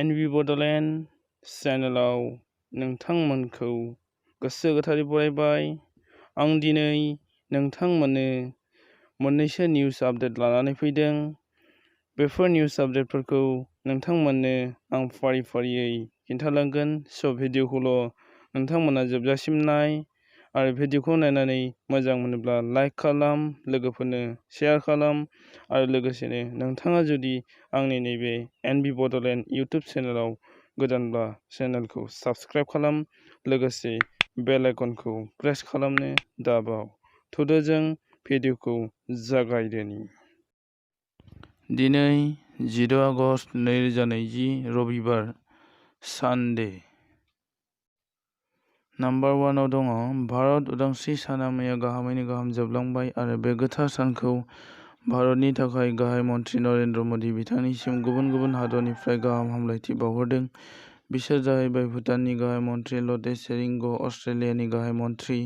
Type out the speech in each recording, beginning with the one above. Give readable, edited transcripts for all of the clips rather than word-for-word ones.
एनबि बड'लेण्ड चेनेलाव नोंथांमोनखौ गोसो गोथारै बरायबाय। आं दिनै नोंथांमोननो मोननैसो निउस आपडेट लानानै फैदों। बेफोर निउस आपडेटफोरखौ नोंथांमोननो आं फारि फारियै खिन्थालांगोन। स' भिडिअखौल' नोंथांमोना जोबजासिम नाय आरो भिडिअखौ नायनानै मोजां मोनोब्ला लाइक खालाम, लोगोफोरनो शेयार खालाम आरो लोगोसेनो नोंथाङा जुदि आंनि नैबे एनबि बड'लेण्ड इउटुब चेनेलाव गोदानब्ला चेनेलखौ साबस्क्राइब खालाम, लोगोसे बेल आइकनखौ प्रेस खालामनो दाबाव। थुदो जों भिडिअखौ जागायदोनि। दिनै 10 आगस्ट 2020 रबिबार सानडे। नाम्बार 1 आव दङ भारत उदांस्रि साना मैया गाहामैनो गाहाम जोबलांबाय आरो बे गोथार सानखौ भारतनि थाखाय गाहाय मन्थ्रि नरेन्द्र मदि बिथांनिसिम गुबुन गुबुन हादरनिफ्राय गाहाम हामलायथि बावहरदों। बिसोर जाहैबाय भुटाननि गाहाय मन्थ्रि लटे शेरिंग, अस्ट्रेलियानि गाहाय मन्थ्रि,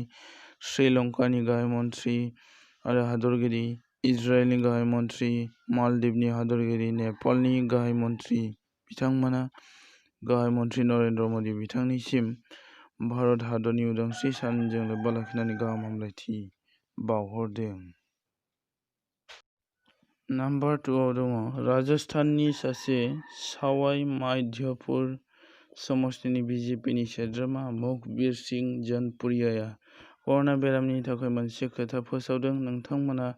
श्रीलंकानि गाहाय मन्थ्रि आरो हादरगिरि, इजराइलनि गाहाय मन्थ्रि, मालदीवनि हादरगिरि, नेपालनि गाहाय मन्थ्रि। बिथांमोना गाहाय मन्थ्रि नरेन्द्र मदि बिथांनिसिम भारत हादरनि उदांस्रि सानजों लोब्बा लाखिनानै गाहाम हामलायथि बावहरदों। नाम्बार 2 आव दङ राजस्थाननि सासे सावाई माध'पुर समष्टिनि बिजेपिनि सोद्रोमा मुखबिर सिंह जनपुरियाया कर'ना बेरामनि थाखाय मोनसे खोथा फोसावदों। नोंथांमोना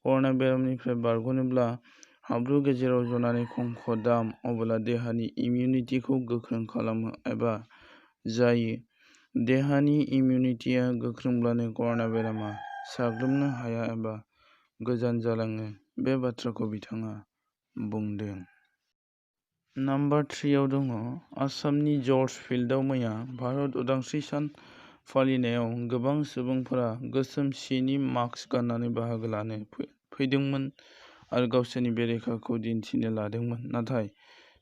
कर'ना बेरामनिफ्राय बारग'नोब्ला हाब्रु गेजेराव जनानै खंख दाम, अब्ला देहानि इमिउनिटिखौ गोख्रों खालामो एबा जायो। देहानि इमिउनिटिया गोख्रोंब्लानो कर'ना बेरामा साग्लोबनो हाया एबा गोजान जालाङो। बे बाथ्राखौ बिथाङा बुंदों। नाम्बार 3 आव दङ आसामनि जर्ज फिल्डआव मैया भारत उदांस्रि सान फालिनायाव गोबां सुबुंफोरा गोसोम सिनि मास्क गाननानै बाहागो लानो फैदोंमोन आरो गावसोरनि बेरेखाखौ दिन्थिनो लादोंमोन। नाथाय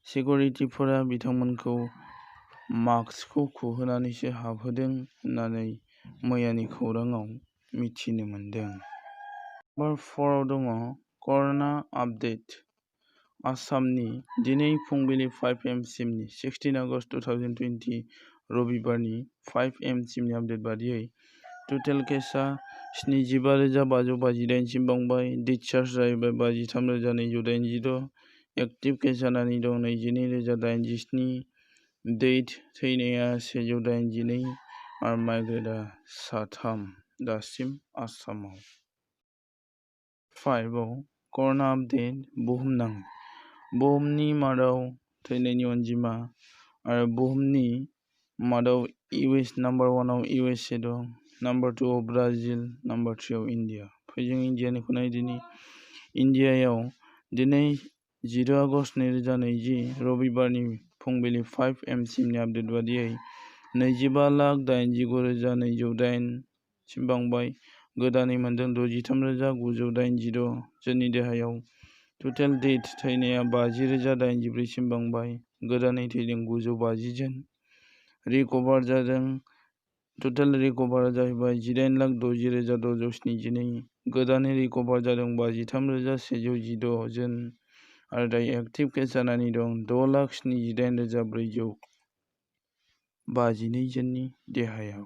सिकिउरिटिफोरा बिथांमोनखौ मास्कखौ खुहोनानैसो हाबहोदों होननानै मैयानि खौरांआव मिथिनो मोन्दों। नाम्बार 4 आव दङ कर'ना आपडेट। आसामनि दिनै फुंबिलि 5 AM सिमनि 16 आगस्ट 2020 रबिबारनि 5 AM सिमनि आपडेट बादियै टटेल केसआ 75,528 सिम बांबाय। डिस्चार्ज जाहैबाय 53,286। एक्टिभ केस जानानै दं 22,087। डेथ थैनाया 182 आरो माइग्रेडआ 3 दासिम आसामाव। 5 आव कर'ना आपडेट बुहुमनाङै। बुहुमनि मादाव थैनायनि अनजिमा आरो बुहुमनि मादाव नाम्बार 1 आव USA दं, नाम्बार 2 आव ब्राजिल, नाम्बार 3 आव इन्डिया। फै जों इन्डियानिखौ नायदिनि। इन्डियायाव दिनै 10 आगस्ट 2020 रबिबारनि फुंबिलि 5 AM सिमनि आपडेट बादियै 25,89,208 सिम बांबाय। गोदानै मोनदों 63,986 जननि देहायाव। टटेल डेथ थैनाया 50,084 सिम बांबाय। गोदानै थैदों 950 जन। रिकभार जादों। टटेल रिकभारआ जाहैबाय 18,60,672। गोदानै रिकभार जादों 53,116 जन आरो दायो एक्टिभ केस जानानै दं 6,78,452 जननि देहायाव।